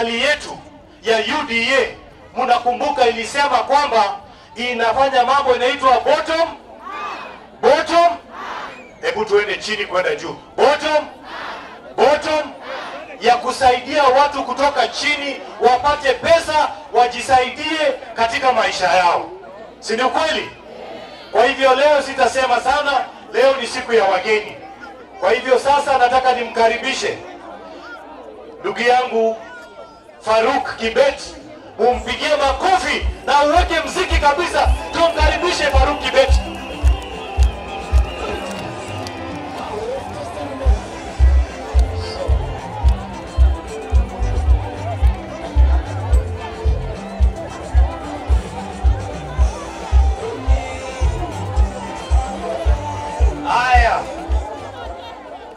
Serikali yetu ya UDA, mnakumbuka ilisema kwamba inafanya mambo inaitwa bottom bottom. Hebu tuende chini kwenda juu. Bottom bottom, ya kusaidia watu kutoka chini wapate pesa wajisaidie katika maisha yao, si ni kweli? Kwa hivyo leo sitasema sana, leo ni siku ya wageni. Kwa hivyo sasa nataka nimkaribishe ndugu yangu Farouk Kibet, umpigie makofi na uweke mziki kabisa, tumkaribishe Farouk Kibet. Haya,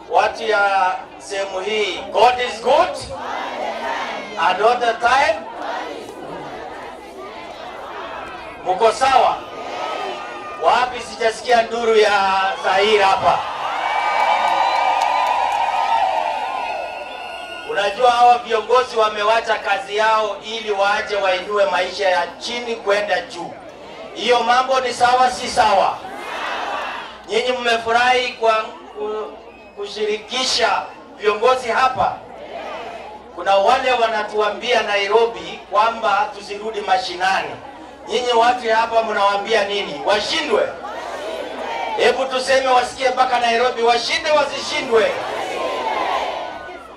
watu ya sehemu hii, God is good and all the time. Muko sawa? Wapi sijasikia nduru ya Zaire hapa? Unajua hawa viongozi wamewacha kazi yao ili waache wainue maisha ya chini kwenda juu. Hiyo mambo ni sawa, si sawa? Nyinyi mmefurahi kwa kushirikisha viongozi hapa. Kuna wale wanatuambia Nairobi kwamba tusirudi mashinani. Nyinyi watu hapa mnawaambia nini? Washindwe? Hebu tuseme wasikie mpaka Nairobi, washinde wasishindwe?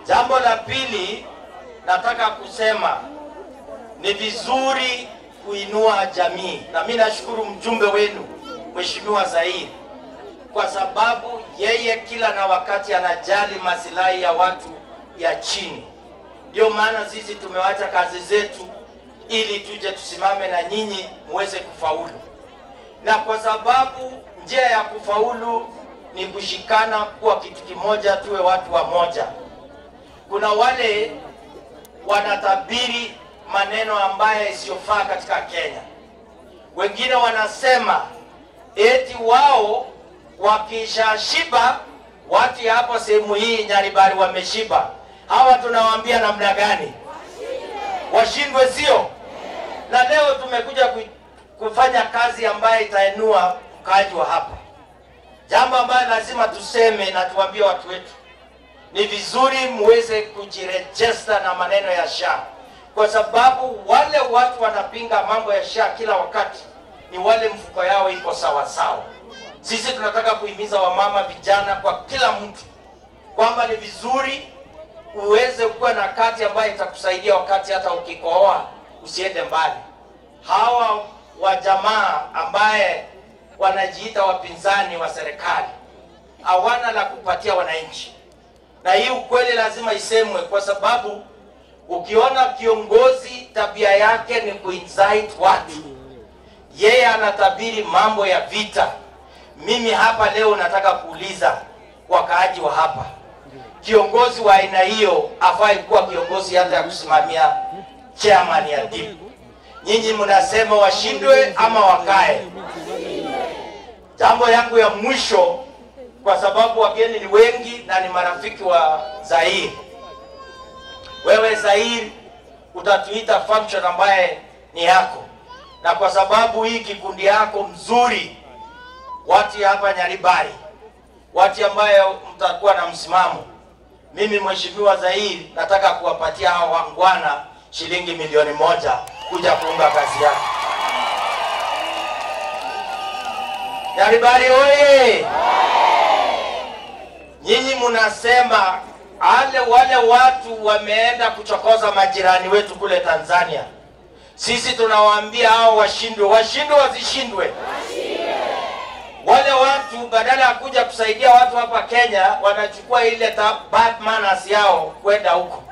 Jambo la pili nataka kusema ni vizuri kuinua jamii, na mimi nashukuru mjumbe wenu Mheshimiwa Zaire kwa sababu yeye kila na wakati anajali masilahi ya watu ya chini. Ndio maana sisi tumewacha kazi zetu ili tuje tusimame na nyinyi muweze kufaulu. Na kwa sababu njia ya kufaulu ni kushikana kuwa kitu kimoja, tuwe watu wa moja. Kuna wale wanatabiri maneno ambayo isiyofaa katika Kenya. Wengine wanasema eti wao wakishashiba, watu hapo sehemu hii Nyaribari wameshiba. Hawa tunawaambia namna gani? Washindwe, sio? Na leo tumekuja kufanya kazi ambayo itainua mkaaji wa hapa. Jambo ambalo lazima tuseme na tuambie watu wetu, ni vizuri muweze kujirejesta na maneno ya SHA, kwa sababu wale watu wanapinga mambo ya SHA kila wakati ni wale mfuko yao iko sawa sawa. Sisi tunataka kuhimiza wamama, vijana, kwa kila mtu kwamba ni vizuri uweze kuwa na kati ambayo itakusaidia wakati hata ukikohoa usiende mbali. Hawa wa jamaa ambaye wanajiita wapinzani wa serikali hawana la kupatia wananchi, na hii ukweli lazima isemwe, kwa sababu ukiona kiongozi tabia yake ni kuincite watu, yeye anatabiri mambo ya vita. Mimi hapa leo nataka kuuliza wakaaji wa hapa, kiongozi wa aina hiyo afai kuwa kiongozi hata ya kusimamia chairman ya DIP. Nyinyi mnasema washindwe ama wakae? Jambo yangu ya mwisho, kwa sababu wageni ni wengi na ni marafiki wa Zaire. Wewe Zaire utatuita function ambaye ni yako, na kwa sababu hii kikundi yako mzuri, watu hapa Nyaribari, watu ambayo mtakuwa na msimamo, mimi Mheshimiwa Zaire nataka kuwapatia hao wangwana shilingi 1,000,000 kuja kuunga kazi yako. Nyaribari oye! Nyinyi mnasema wale watu wameenda kuchokoza majirani wetu kule Tanzania. Sisi tunawaambia hao washindwe, washindwe wasishindwe? Wale watu badala ya kuja kusaidia watu hapa Kenya wanachukua ile bad manners yao kwenda huko.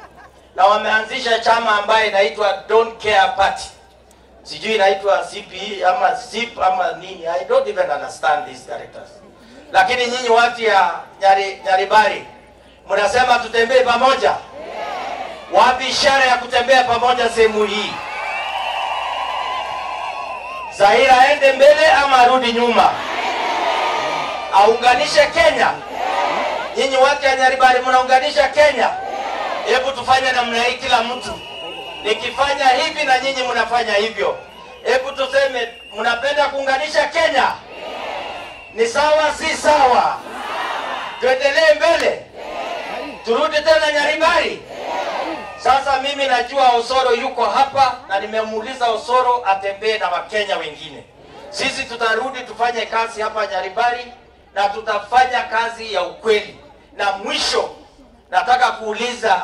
Na wameanzisha chama ambaye inaitwa Don't Care Party. Sijui inaitwa CPE ama ZIP ama nini. I don't even understand these characters. Lakini nyinyi watu ya Nyaribari mnasema tutembee pamoja? Wapi ishara ya kutembea pamoja sehemu hii? Zaire aende mbele ama arudi nyuma? Aunganishe Kenya? Nyinyi watu ya Nyaribari mnaunganisha Kenya? Hebu tufanye namna hii, kila mtu Nikifanya hivi na nyinyi mnafanya hivyo. Hebu tuseme, mnapenda kuunganisha Kenya? Ni sawa si sawa? Tuendelee mbele? Turudi tena Nyaribari? Sasa mimi najua Osoro yuko hapa na nimemuuliza Osoro atembee na Wakenya wengine. Sisi tutarudi tufanye kazi hapa Nyaribari na tutafanya kazi ya ukweli. Na mwisho nataka kuuliza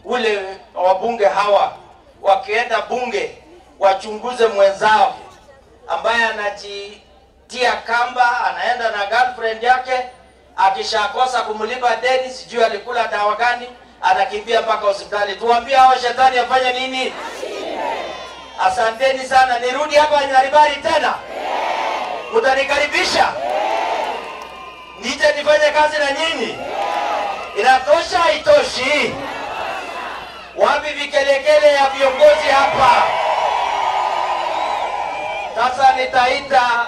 ule wabunge hawa, wakienda bunge wachunguze mwenzao ambaye anajitia kamba, anaenda na girlfriend yake, akishakosa kumlipa deni, sijui alikula dawa gani, anakimbia mpaka hospitali. Tuambie hawa shetani afanye nini? Asanteni sana. Nirudi hapa Nyaribari tena? Mtanikaribisha? Nije nifanye kazi na nyinyi? Inatosha haitoshi? Wapi vikelekele ya viongozi hapa? Sasa nitaita